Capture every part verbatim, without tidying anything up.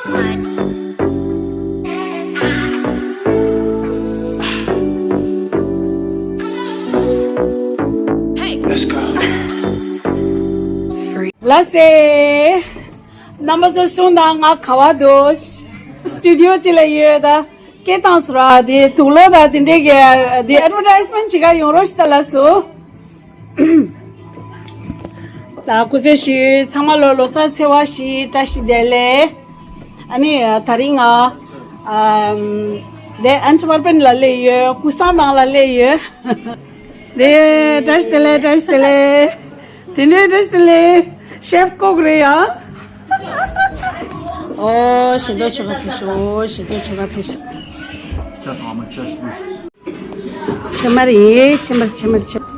Let's go. ལགས་སེ། རྣམ་པ་ཚོ་གསུང་དང་། ང་ག་བ་འདུག་སི་ཊུ་ཌི་ཡོ་ཅིག་ལ་ཡོད་ད། སྐད་བཏང་སོང་ར། དེ་དུག་ལོག་དང་དེ་འདྲས་ཀྱི་དེ་ཨེཌ་ཝར་ཊའིཛ་མེན་ཊི་བྱེད་ག་ཡོང་རོགས་ཞུ་ད་ལགས་སོ། ད་སྐུ་ཚེ་ཞུ། ཚང་མ་ལོ་ལོ་གསར་ཚེས་པ་བཞི། བཀྲ་ཤིས་བདེ་ལེགས། ཨ་ནི་ད་རིང་ང་ཨམ་དེ་ཨན་ཊི་ཝར་པན་ལ་སླེབས་ཡོད། ཀུ་སང་ནང་ལ་སླེབས་ཡོད། དེ་བཀྲ་ཤིས་བདེ་ལེགས། བཀྲ་ཤིས་བདེ་ལེགས། དེ་འདྲའི་བཀྲ་ཤིས་བདེ་ལེགས། ཤེཕ་ཀོག་རེད་ཡ། ཨོ་ཞེ་འདོད་ཆོ་ག་ཕེབས་ཤོག་ཞེ་འདོད་ཆོ་ག་ཕེབས་ཤོག་ཕྱེ་མར་ཡིན། ཕྱེ་མར། ཕྱེ་མར། ཕྱེ་མར།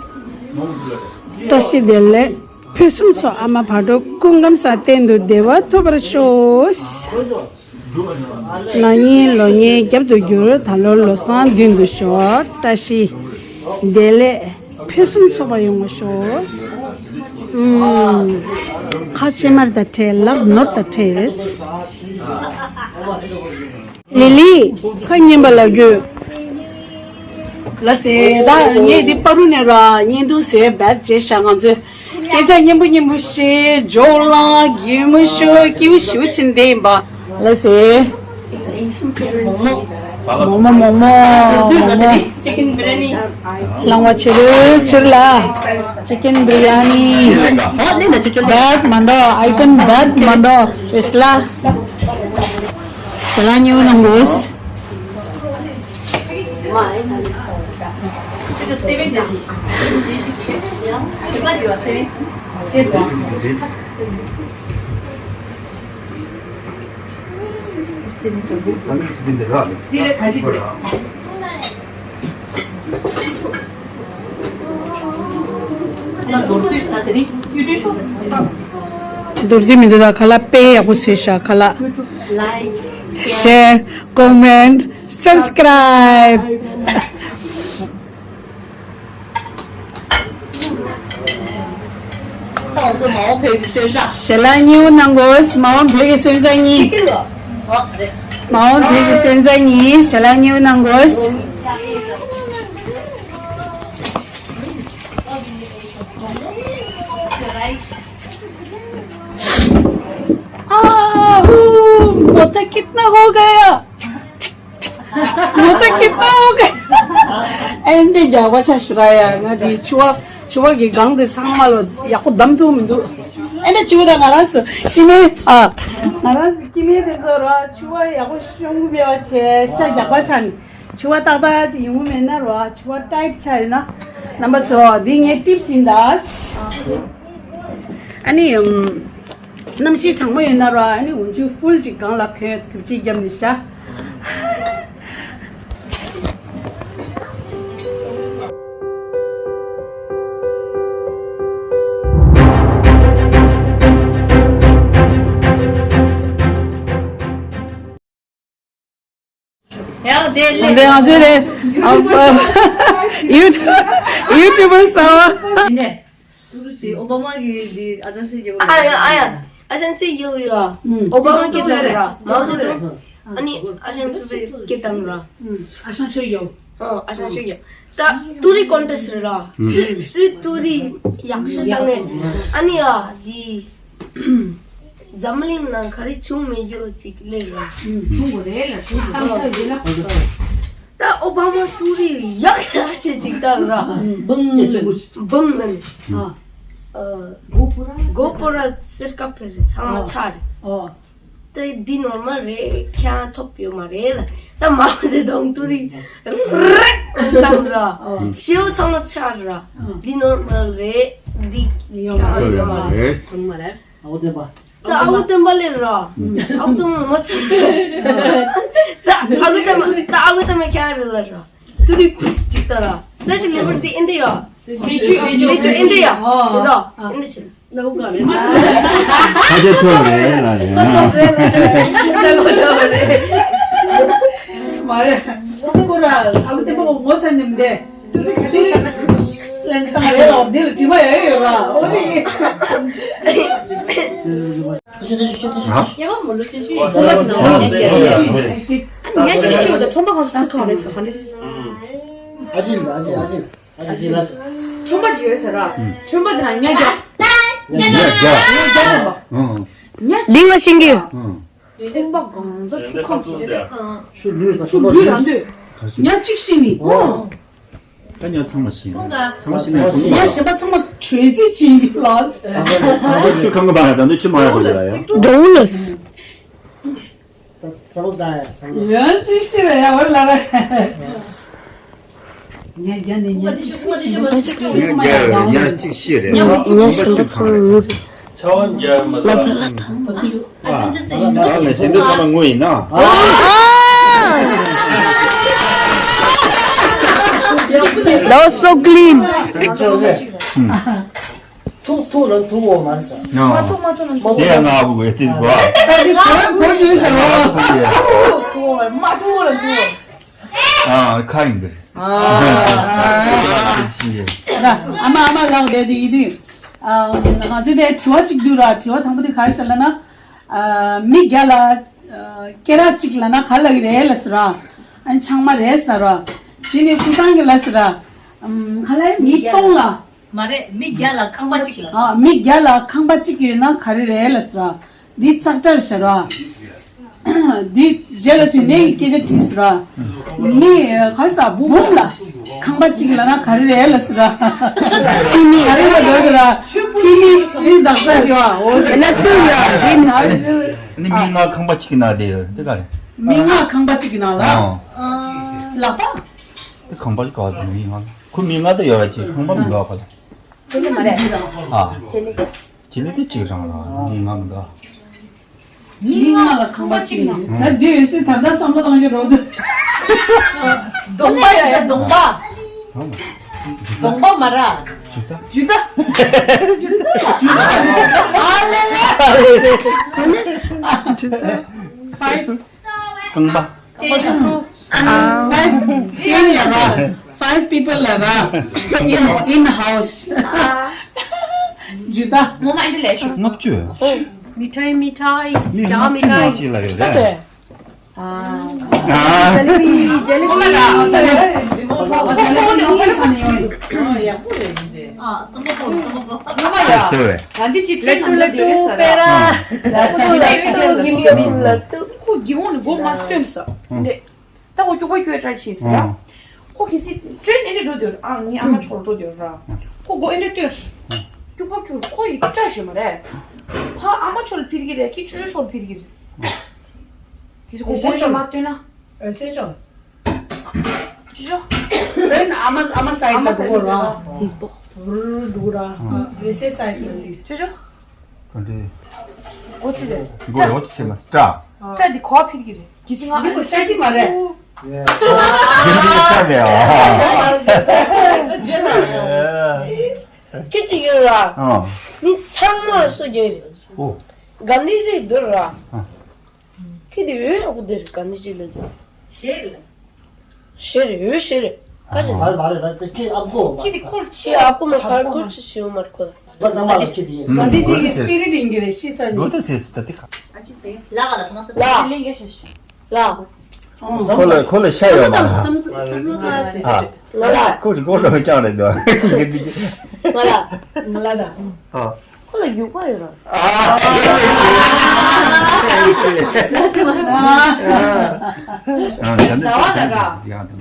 བཀྲ་ཤིས་བདེ་ལེགས། ཕུན་སུམ་ཚོགས། ཨ་མ་བག་དྲོ། སྐུ་ཁམས་བཟང་། གཏན་དུ་བདེ་བ་ཐོབ་པར་ཤོག་ན་ནིང་ལོ་ཉེས་རྒྱབ་ཏུ་གྱུར། ད་ལོ་ལོ་བཟང་མདུན་དུ་ཤོག་བཀྲ་ཤིས་བདེ་ལེགས། ཕུན་སུམ་ཚོགས་པ་ཡོང་བར་ཤོག་ཨུམ། ཁ་ཕྱེ་མར་དང་འཕྲད། ལག་ནོར་དང་འཕྲད། ལི་ལི། ཁ་ཉན་པ་ལ་རྒྱུ། ལགས་སེ། ད་ངས་འདི་པ་རུ་ནས་ར་བརྙན་ཐུང་བཟོས་བེད་བྱས་ཤག་ང་ཚོས་སྐད་ཆ་སྙན་པོ་སྙན་པོ་བཤད། ཇོ་ལང་། གད་མོ་ཤོར། སྐྱིད་པོ་ཞེ་པོ་ཅིག་བསྡད་ཡིན་པ། ལགས་སེ། མོག་མོག་མོག་མོག་མོག་མོག་མོག་མོག་མོག་མོག་ལང་བ་ཆེ་རུ་ཆེར་ལ། ཅི་ཀན་བི་རི་ཡ་ནི། བེད་མ་འདུག་ཨའི་ཊམ་བེད་མ་འདུག་ཨེ་ལ། ཞལ་ལག་མཉེས་པོ་གནང་དགོས། མདོར་བསྡུས་མི་འདུག་ད་ཁ་ལག་དཔེ་ཡག་པོ་བཟོས་ཤག་ཁ་ལག་ཤེར། ཀོ་མེན་ཊི། སབ་སི་ཀ་རའིབ། ཞལ་ལག་མཉེས་པོ་གནང་དགོས། མ་འོངས་བོད་ཀྱི་སོན་རྩ་གཉིས། མ་འོངས་བོད་ཀྱི་སོན་རྩ་གཉིས། ཞལ་ལག་མཉེས་པོ་གནང་དགོས། आह, मोटा कितना हो गया? मोटा कितना हो गया? ཨེ་འདི་རྒྱག་པ་ཆ་ཞིག་ར་ཡ། ང་འདི་ཕྱུ་པ་ཕྱུ་པ་གི་སྒང་དེ་ཚང་མ་ལ་ཡག་པོ་བསྡམ་ཐུབ་མི་འདུག་ཨེ་འདི་ཕྱུ་པ་དང་ང་རང་ཚོ་སྐྱེ་དམན། ཨ། ང་རང་ཚོ་སྐྱེ་དམན་དེ་ཚོ་ར་ཕྱུ་པ་ཡག་པོ་ཤོང་གི་མེད་པ་བྱས། ཤ་རྒྱག་པ་ཆ་ནི། ཕྱུ་པ་ཏག་ཏག་ཅིག་ཡོང་གི་མེད་ན་ར། ཕྱུ་པ་ཊའིཊ་ཆགས་ཡོད་ན། རྣམ་པ་ཚོ་འདི་ངའི་ཊིབ་སི་ཡིན་ད། ཨ་ནི་ཨམ། གནམ་གཤིས་གྲང་མོ་ཡོད་ན་ར། ཨ་ནི་འོ་ཆུ་ཕུལ་ཅིག་སྒང་ལ་གོན། དུབ་ཆས་བརྒྱབ་ནས་ཤ། ཡང་དེ་ལས། འདི་ང་ཚོའི་རེད། ཨ། ཡུ་ཊུབ་ཡུ་ཊུབ་པར་གསར་པ། དེ་ཨོ་བྷ་མ་གི་དེ་ཨ་ཅང་སི་ཡོ། ཨ་ཡ་ཨ་ཡ། ཨ་ཅང་སི་ཡོ་ཡོ། ཨོ་བྷ་མ་སྐད་བཏང་ར། མའོ་ཙེ་ཏུང་། ཨ་ནི་ཨ་ཅང་སི་སྐད་བཏང་ར། ཨ་ཅང་སི་ཡོ། ཨ་ཅང་སི་ཡོ། ད་ཏུ་རི་ཀོན་ཊེ་སི་རེད་ར། སུ་སུ་ཏུ་རི་ཡག་ཤོས་བཏང་ནས། ཨ་ནི་ཡ་དེ། འཛམ་གླིང་ནང་ག་རེ་བྱུང་མེད་རྒྱུ་ཅིག་སླེབས་ར། བྱུང་དགོས་རེད་ལ། བྱུང་དགོས་རེད་ལ། ད་ཨོ་བྷ་མ་ཏུ་རི་ཡག་ཤོས་ཅིག་བཏང་ར། འབུམ་འབུམ་ནང་། ཨ། ཨ། གོ་པུ་ར་གོ་པུ་ར་སེར་ཀ་ཕེ་རེད། ཚང་མ་ཆག་རེད། ཨོ། ད་འདི་ནོར་མལ་རེད། ཁྱེད་ཐོབ་ཡོད་མ་རེད་ལ། ད་མའོ་ཙེ་ཏུང་ཏུ་རི་རེག་བཏང་ར། ཨོ། ཤེའུ་ཚང་མ་ཆག་ར། ཨོ། འདི་ནོར་མལ་རེད། འདི་ཡོད་མ་རེད། ཡོད་མ་རེད། ཚང་མ་རེད། ཨ་བོ་བསྟན་པ། ད་ཨ་བོ་བསྟན་པ་ལས་ར། ཨ་བོ་བསྟན་པ་ངོ་ཚ། ད་ཨ་བོ་བསྟན་པ། ད་ཨ་བོ་བསྟན་པ་ཁྱེད་རེད་ལ་ར། ཏུ་རི་ཕུས་ཅིག་ད་ར། ས་ཅི་ལེ་བར་ཏི་ཨིན་དི་ཡ། ལེ་ཅུ་ལེ་ཅུ་ཨིན་དི་ཡ། ར། ཨིན་དི་ཆི། ན་གོ་ག་རེད། ཁ་ཆེ་ཐོབ་རེད་ལ་རེད། ན་གོ་ཐོབ་རེད། མ་རེད། ཁོ་ར་ཨ་བོ་བསྟན་པ་ངོ་ཚ་ནི་མི་འདུག་ཏུ་རི་ཁ་ཏུ་རི་ལན་བཏང་རེད་ལ། འདི་ལ་དྲི་མ་ཡ་ཡོད་ར། ཨོ་དེ། ཡ་མ་མོ་ལོ་ཤེས་ཤེས་ཁྲོན་པ་ཅིག་ནང་ལ་ཉལ་རྒྱག་ཤེས། ཨ་ནི་ཉལ་ཅིག་ཤེས་འོ་ད་ཁྲོན་པ་གང་ཚོད་ཆུ་ཐོག་རེད་ཟེར་ག་འདྲས། ཨ་ཅེ་ལ་ཨ་ཅེ་ཨ་ཅེ་ཨ་ཅེ་ལ། ཁྲོན་པ་ཅིག་ཡོད་ཟེར་ར། ཁྲོན་པ་དེ་ན་ཉལ་རྒྱག་ཉལ་རྒྱག་ཉལ་རྒྱག་ཨང་། ཉལ་འདི་ང་ཤེས་ཀྱི་ཡོད། ཨང་། ཁྲོན་པ་གང་ཚོད་ཆུ་ཁམས་སུ་རེད། ཆུ་ལུད་དང་ཆུ་ལུད་རང་འདོད། ཉལ་གཅིག་ཤེས་ནི། ཨོ། ད་ཉལ་ཚང་མ་ཤེས་ན། ཚང་མ་ཤེས་ན་ཉལ་གཞན་པ་ཚང་མ་གྲོས་རྩིས་བྱེད་ཀྱི་ལ། ཆུ་ཁང་གི་བར་ད་ནི་ཆུ་མ་ཡག་པོ་ཡོད་ལ་ཡ། འགྲོ་འུ་ལ། ད་ཚང་མ་ད་ཡ་ཚང་མ། ཉལ་གཅིག་ཤེས་རེད་ཡ་འོ་ལ་ར། ཉལ་རྒྱ་ནས་ཉལ་གཅིག་ཤེས་ན་ཉལ་གཅིག་ཤེས་རེད། ཉལ་གཞན་པ་ཚང་མ་ངུ། ལ་ད་ལ་ད། ཨ་ལ་ཞེ་འདི་ཚང་མ་ངུ་ཡིན་ན། That was so clean. ཐུག་ཐུག་ལ་ཐུག་འོ་མ་རེད་ས། ཡང་། མ་ཐུག་མ་ཐུག་ལ་ཐུག་དེ་ཡང་ང་ཨ་བུ་གོ་ཡ་ཏིས་གོ། ད་ཅི་གོ་གོ་ཡོད་ཟེར་བ། ཐུག་འོ་མ་ཐུག་འོ་ལ་ཐུག་འོ། ཨ་ཁ་ཡིན་འདིར། ཨ། ཨ་མ་ཨ་མ་ལགས་དེ་དེ་ཡིན་དུས། ང་ཚོས་དེ་དྲི་བ་གཅིག་འདུག་ར། དྲི་བ་དང་པོ་དེ་ག་རེ་ཟེར་ལབ་ན། མི་བརྒྱ་ལ་སྐེ་རགས་གཅིག་ལབ་ན་ག་ལབ་ཀྱི་རེད་ལབ་ཟེར་ར། ཨ་ནི་ཆང་མ་རེད་ཟེར་ར། དེ་ནས་ཀུ་སང་གི་ལབ་ཟེར་ར། ག་ལབ་མི་སྟོང་ལ། མ་རེད། མི་བརྒྱ་ལ་ཁང་པ་གཅིག་ལ། ཨ། མི་བརྒྱ་ལ་ཁང་པ་གཅིག་ཡོད་ན་ག་རེ་རེད་ལབ་ཟེར་ར། འདི་ཙག་སྒྲ་རེད་ཟེར་ར། འདི་རྗེས་ལ་དུས་མིན་གྱི་སྐད་ཆ་དྲིས་ཟེར་ར། མི་ག་རེ་ཟ་འབུམ་ལ་ཁང་པ་གཅིག་ལབ་ན་ག་རེ་རེད་ལབ་ཟེར་ར། ཕྱི་མི་ག་རེ་ལ་འགྲོ་གི་ར། ཕྱི་མི་མི་དག་ས་ཞུ་བ་འོ་ཟེར་ན་སུ་ཡ་ཟེར་ནི་ཟེར། ནི་མི་ལྔ་ཁང་པ་གཅིག་ན་དེ་དེ་ག་རེད། མི་ལྔ་ཁང་པ་གཅིག་ནང་ལ་ཨོ། ལག་པ། དེ་ཁང་པ་ག་བ་མི་ལྔ། ཁོ་མི་ལྔ་དེ་ཡོད་ཅིག་ཁང་པ་མི་འདུག་ག་ལ། ཆེ་ལེ་མ་རེད། ཨ། ཆེ་ལེ། ཆེ་ལེ་དེ་གཅིག་རང་ལ་མི་ལྔ་མི་འདུག་མི་ལྔ་ལ་ཁང་པ་གཅིག་ནང་། ད་འདི་འོད་ཟེར་ད་ལྟ་བསམ་བློ་བཏང་རྒྱུ་རོ་འདུག་གདོང་པ་ཡོད་ས་གདོང་པ། གདོང་པ་མ་ར། ཇུ་ཏ། ཇུ་ཏ། ཇུ་ཏ། ཨ་ལེ་ལེ། ཇུ་ཏ། ཕའིབ། རྐང་པ། Five ten ལ་ར། Five people ལ་ར། In in house. ཇུ་ཏ། ངོ་མ་ཨིན་ལེ་ཤུ། ལྔ་བཅུ། མི་ཐའི་མི་ཐའི། མི་ལྔ་བཅུ་ནང་གཅིག་ལ་ཡོད་རེད། ཨ། ཇ་ལི་བི་ཇ་ལི་བི། ཨོ་མ་ལ། ཨོ་ཡག་པོ་རེད་འདི། ཨ་ཙམ་པོ་ཙམ་པོ། ཨོ་མ་ཡ། ཟེར་བས། ད་འདི་ཅི་ལ་ཏུ་ལ་ཏུ་པེ་ར། ལ་ཏུ་ལ་ཏུ་གི་མི་ལ་ཏུ། ཁོ་གི་འོང་ནི་སྒོ་མ་སྟོན་ས། འདི། ད་ཁོ་སྐྱུག་པ་སྐྱུག་པའི་སྐྲ་ཕྱིས་ཟེར་ཡ། ཨང་། ཁོ་གལ་སྲིད་ཊེན་ཨེ་འདྲ་འགྲོ་འདོད་ར། ཨང་། ངའི་ཨ་མ་མཆོག་འགྲོ་འདོད་ར། ཁོ་སྒོ་ཨེ་འདྲ་སྟོན། སྐྱུག་པ་སྐྱུག་ཁོ་ཡི་སྐྲ་ཞོ་མ་རེད། ཕ་ཨ་མ་མཆོག་ལ་ཕིར་གི་རེད་ཁྱི་ཆུ་ཆུ་མཆོག་ལ་ཕིར་གི་རེད། གལ་སྲིད་ཁོ་སྒོ་ཞོ་མ་སྟོན་ན། ཨེ་སེ་ཅོ། ཆུ་ཆུ། ཨེ་ཨ་མ་ཨ་མ་སའི་ཨ་མ་ཌི་ལ་སྒོ་ར། ཧིས་པོ། རུ་རུ་རུ་ར། ཨེ་སེ་སའི་ཌི་ལ། ཆུ་ཆུ། ག་འདྲས། འོ་ཙི་རེད། འགོ་ཡོད་ཙི་མ་སྟྲ། སྐྲ་འདི་གོ་ཕིར་གི་རེད། གི་ཅི་ང་མི་ཁོ་ཤ་ཅི་མ་རེད། གི་འདི་སྟྲ་རེད་ཨ། ཁྱེད་ཅི་ཡོད་ར། ཨ། མི་ཚང་མ་སུ་རྒྱལ་རེད། ཨོ། ག་འདི་རེད་འདུག་ར། ཨ། ཁྱེད་དེ་འོས་ཨ་ཁུ་དེ་རེད་ག་འདི་ཅི་ལ་དེ། ཤེས་རེད། ཤེར་ཡོད་ཤེར། ཁ་ཤས། མ་རེད་མ་རེད་ད་དེ་ཁྱེད་ཨ་ཁུ། ཁྱེད་དེ་ཁོར་ཆེ་ཨ་ཁུ་མ་ཁར་ཁོར་ཆེ་ཞེའུ་མར་ཁོ། ལ་ས་མ་ལ་ཁྱེད་དེ་ཡིན། ང་འདི་ཅིག་གི་སྤི་རི་ཊི་ཡིན་གྱི་རེད་ཤེས་ས་ནི། ལོ་ད་ཟེར་སི་ད་དེ་ཁ། ཨ་ཅི་ཟེར། ལ་ག་ལ་ས་ང་ས། ལ། ལེན་ག་ཤ་ཤ། ལ། ཁོ་ལ་ཁོ་ལ་ཤ་ཡོད་མ། བསམ་བློ་བཏང་བསམ་བློ་བཏང་། ང་ལ། ཁོ་རི་ཁོ་ལ་ཅང་རེད་འདུག་ང་ལ། ང་ལ་ད། ཨ། ཁོ་ལ་རྒྱུག་པ་ཡོད་ར། ཨ། ཟླ་བ་ལ་ར།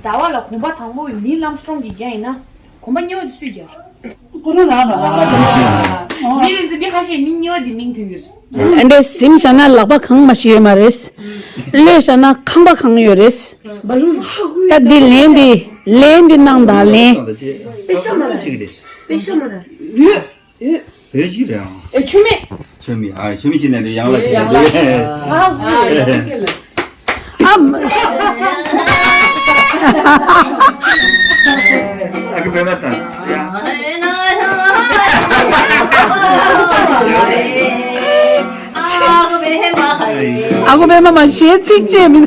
ཟླ་བ་ལ་གོམ་པ་དང་པོ་ནིལ་ཨམ་སི་ཊོང་གིས་བརྒྱབ་ཡིན་ན། གོམ་པ་གཉིས་པ་དེ་སུས་བརྒྱབ། ཁོ་རང་རང་ར། མི་རེ་ཚོས་མི་ཁ་ཤས་མི་གཉིས་པ་དེ་མིང་ཐོན་གྱི་རེད། ཨ་འདྲས་ཟིན་བཞག་ན་ལག་པ་གང་མ་ཞིག་ཡོད་མ་རེད། གློད་བཞག་ན་ཁང་པ་གང་ཡོད་རེད། ད་འདི་ལན་འདི་ལན་འདི་གནང་དང་ལན། པེ་ཤ་མ་ར། པེ་ཤ་མ་ར། ཡོད། ཡོད། བོད་ཅིག་རེད་ཨང་། ཨེ་ཆུ་མེད། ཆུ་མེད་ཅི་ནས་རེད་ཡང་ལ་ཅི་ནས་རེད། ཨ་མ། ཨ་ཀི་བེ་མ་ཏང་། ཨ་ཁུ་བེ་མ་མ་ཞེ་ཚིག་ཅེས་མིན།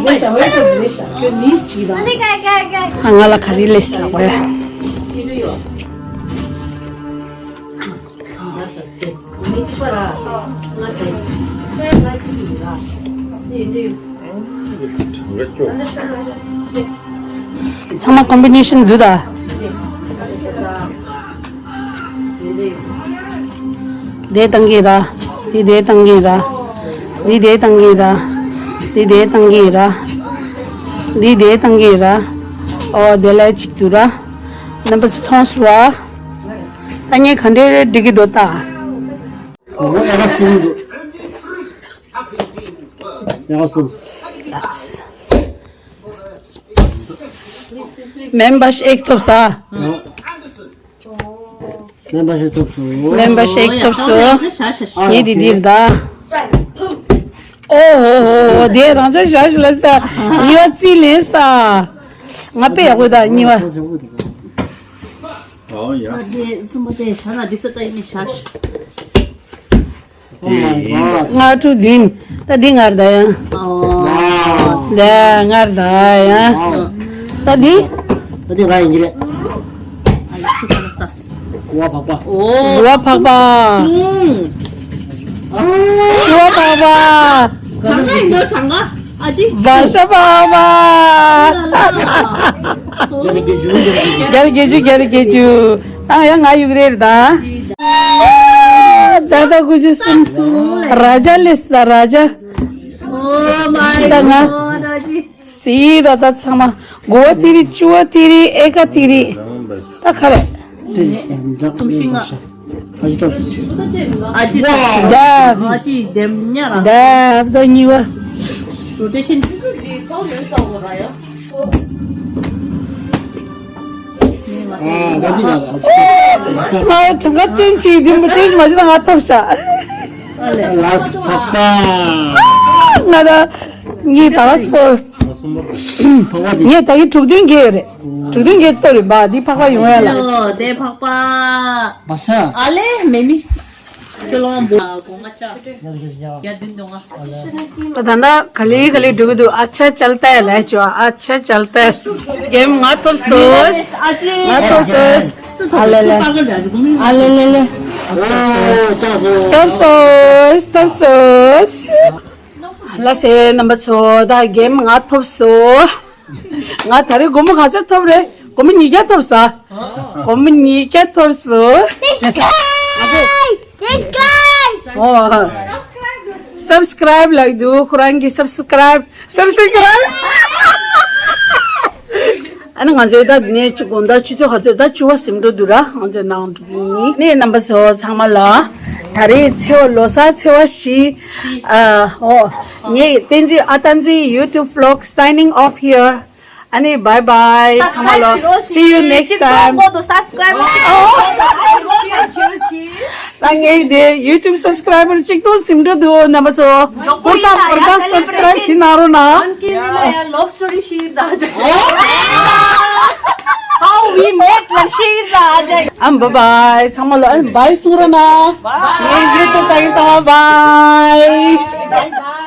ང་ལ་ག་རེ་ལས་ཟེར་བ། ཚང་མ་ཀོམ་བི་ནེ་ཤན་འདུག་ད། དེ་བཏང་གི་ར། དེ་དེ་བཏང་གི་ར། དེ་དེ་བཏང་གི་ར། དེ་དེ་བཏང་གི་ར། དེ་དེ་བཏང་གི་ར། ཨོ་དེ་ལ་གཅིག་འདུག་ར། རྣམ་པ་ཚོ་མཐོང་སོང་བ། ད་ངས་ག་འདྲས་འགྲིག་གི་འདུག་ད། ཨོ་ཨེ་ར་སུ་འདུག་ཨེ་ར་སུ། མེམ་བ་ཤེག་ཐོབ་ས། མེམ་བ་ཤེག་ཐོབ་སོང་། མེམ་བ་ཤེག་ཐོབ་སོང་། ངས་འདི་འདིར་ད། ཨོ་ཧོ་ཧོ་ཧོ། དེ་རང་ཅག་ཞག་ཞིག་ལ་ས། གཉིས་པ་རྩིས་ལེན་ས། ང་དཔེ་ཡག་པོ་ད་གཉིས་པ། ཨོ་ཡ། ཨ་དེ་གསུམ་པ་དེ་ཞག་ན་འདི་ས་ད་ཡིན་ནི་ཞག་ཞིག Oh my god. ལྔ་དྲུག་བདུན། ད་འདི་ལྔ་རེད་ད་ཡ། ཨོ། ད་ལྔ་རེད་ད་ཡ། ད་འདི། ད་འདི་ང་ཡིན་གྱི་རེད། ཨ་ཡ་ཁུ་ས་ལ་ས། ཀུ་བ་འཕགས་པ། ཨོ། ཀུ་བ་འཕགས་པ། ཀུ་བ་འཕགས་པ། གྲངས་ཀ་ཡིན་འགྲོ་གྲངས་ཀ། ཨ་ཅི། བ་ཤ་འཕགས་པ། བརྒྱ་དང་བརྒྱད་ཅུ། བརྒྱ་དང་བརྒྱད་ཅུ། བརྒྱ་དང་བརྒྱད་ཅུ། ད་ཡ་ང་ཡུག་རེད་ད། ད་ད་ཀུ་ཅུ་སུམ། ར་ཇ་ལེས་ད་ར་ཇ། Oh my god. ད་ང་། སི་ད་ད་ཚང་མ། གོ་བ་ཏི་རི་ཅུ་བ་ཏི་རི་ཨེ་ཀ་ཏི་རི། ད་ག་རེ། གསུམ་བཞི་ལྔ། ཨ་ཅི་ཐོབ། ཨ་ཅི་ཐོབ། ད། ཨ་ཅི་འདེམ་ཉ་ར། ད་ད་གཉིས་པ། Rotation. ང་གྲངས་ཀ་ཅན་ཅིག་འདི་མི་ཅན་མ་ཤི་ད་ང་ཐོབ་ཤག་ལ་ས་པ། ང་ད་ངའི་ད་ལ་སྐོར། ངས་ད་གི་དྲུག་བདུན་བརྒྱད་ཡོད་རེད། དྲུག་བདུན་བརྒྱད་གཏོར་རེད་པ། འདི་འཕགས་པ་ཡོང་ཡ་ལ། ཨོ་དེ་འཕགས་པ། མ་ཤ། ཨ་ལེ་མེ་མི། ཁྱོད་ལོང་བོ་གོང་མ་ཆ། ཡར་གྱི་ཡར། ཡར་བདུན་དོ་ལྔ། ད་ད་ག་ལེ་ག་ལེ་འགྲོ་གི་འདུག་ཨ་ཆ་ཅལ་ཏ་ལ་ཅོ། ཨ་ཆ་ཅལ་ཏ། གེམ་ང་ཐོབ་སོང་། ང་ཐོབ་སོང་། ཨ་ལེ་ལེ། ཨ་ལེ་ལེ་ལེ། ཐོབ་སོང་། ཐོབ་སོང་། ལ་སེ་རྣམ་པ་ཚོ་ད་གེམ་ང་ཐོབ་སོང་། ང་ད་རེས་སྒོར་མོ་ག་ཚོད་ཐོབ་རེད། སྒོར་མོ་ཉིས་བརྒྱ་ཐོབ་ས། སྒོར་མོ་ཉིས་བརྒྱ་ཐོབ་སོང་། Subscribe! Subscribe! ཨོ། Subscribe ལགས་འདུག་ཁོ་རང་གི་subscribe subscribe ཨ་ནི་ང་ཚོའི་ད་ནས་ཅི་དགོང་དག་ཆུ་ཚོད་ག་ཚོད་ད་བཅུ་པ་ཟིན་འགྲོ་འདུག་ར། ང་ཚོའི་ནང་འགྲོ་གི་ཡིན། ནས་རྣམ་པ་ཚོ་ཚང་མ་ལ་ད་རེས་ཚེས་པ་ལོ་གསར་ཚེས་པ་བཞི། ཨ་ཨོ། ངས་བསྟན་འཛིན་ཨ་བསྟན་འཛིན་YouTube vlog signing off here. ཨ་ནི་bye bye ཚང་མ་ལ། See you next time. Subscribe. ད་ངའི་དེ་YouTube subscriber གཅིག་སྟོང་ཟིན་འགྲོ་འདུག་རྣམ་པ་ཚོ། ཧུར་ཐག་ཧུར་ཐག་subscribe བྱེད་གནང་རོགས་གནང་། Love story share ད་ཨ་ཅག How we met ལ་share ད་ཨ་ཅག་ཨམ་bye bye ཚང་མ་ལ་ཨམ་bye གསུང་རོགས་གནང་། ངའི་YouTube ད་གི་ཚང་མ་bye.